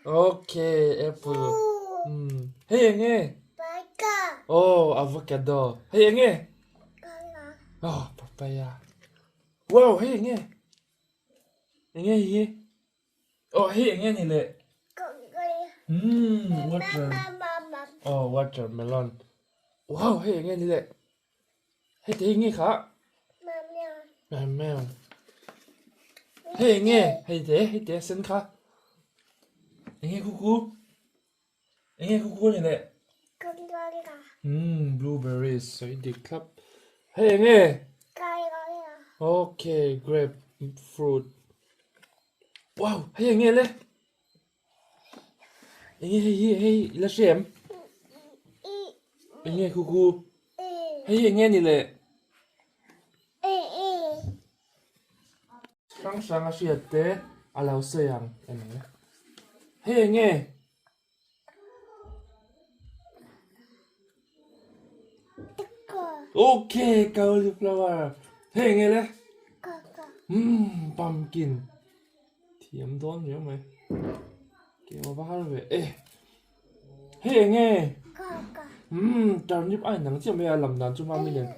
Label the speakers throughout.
Speaker 1: Okay, apple. Hmm. Hei eng nge? Oh, avocado. Hei eng nge? Oh, papaya. Wow, hei eng nge? Eng nge hi? Oh, hei eng nge ni le? Hmm, water. Oh, watermelon. Wow, hei eng nge ni le? Hei te hi nge kha? Mèo. Hei eng nge? Hei te, hei te sen kha. Eng nge khu khu? Eng nge khu khu ni le? Hmm, blueberries sawi dik thlap. Hei eng nge? Okay, grape fruit. Wow, hei eng nge le? Eng nge hei hi hei i la hre em? Eng nge khu khu? Hei hi eng nge ni le? Hrang hrang a hriat te a lo sawi ang en ang e. Hei eng nge? Okay, cauliflower. Hei eng nge le? Hmm, pumpkin. Thiam dawn riau mai. Ke aw va har ve e. Hei eng nge? Umm turnip a inang chiah mai a lam dan chu mami nen.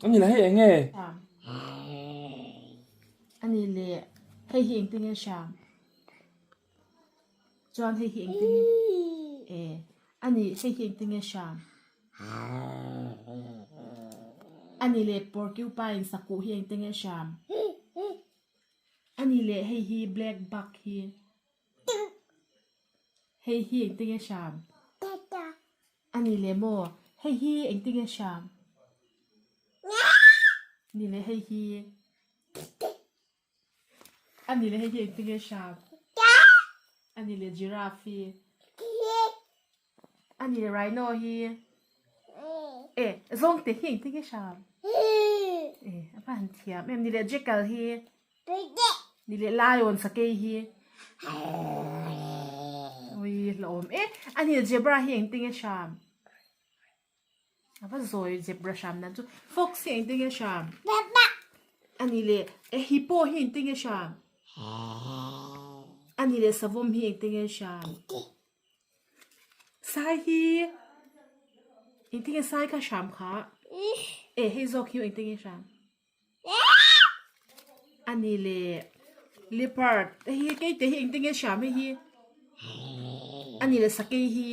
Speaker 1: Ani la hei eng nge?
Speaker 2: Ani le hei hi engtin nge hram? Chuan hei hi engtin nge? E ani hei hi engtin nge hram? Ani le porcupine sakuh hi engtin nge hram? Ani leh hei hi black buck hi hei hi engtin nge hram ani leh maw hei hi engtin nge hram ni leh hei hi ani leh hei hi engtin nge hram ani leh giraffe hi ani leh rhino hi e zawngte hi engtin nge hram e a va han thiam em ni leh jackal hi ni leh lion sakei hi ui hlauhawm e ani leh zebra hi engtin nge hram a va zawi zebra hram dan chu fox hi engtin nge hram ani leh e hippo hi engtin nge hram ani leh savawm hi engtin nge hram. Sai hi engtin nge sai kha hram kha e hei zawk hi engtin nge hram ani le leopard hei hi keite hi engtin nge hram hei hi ani le sakei hi.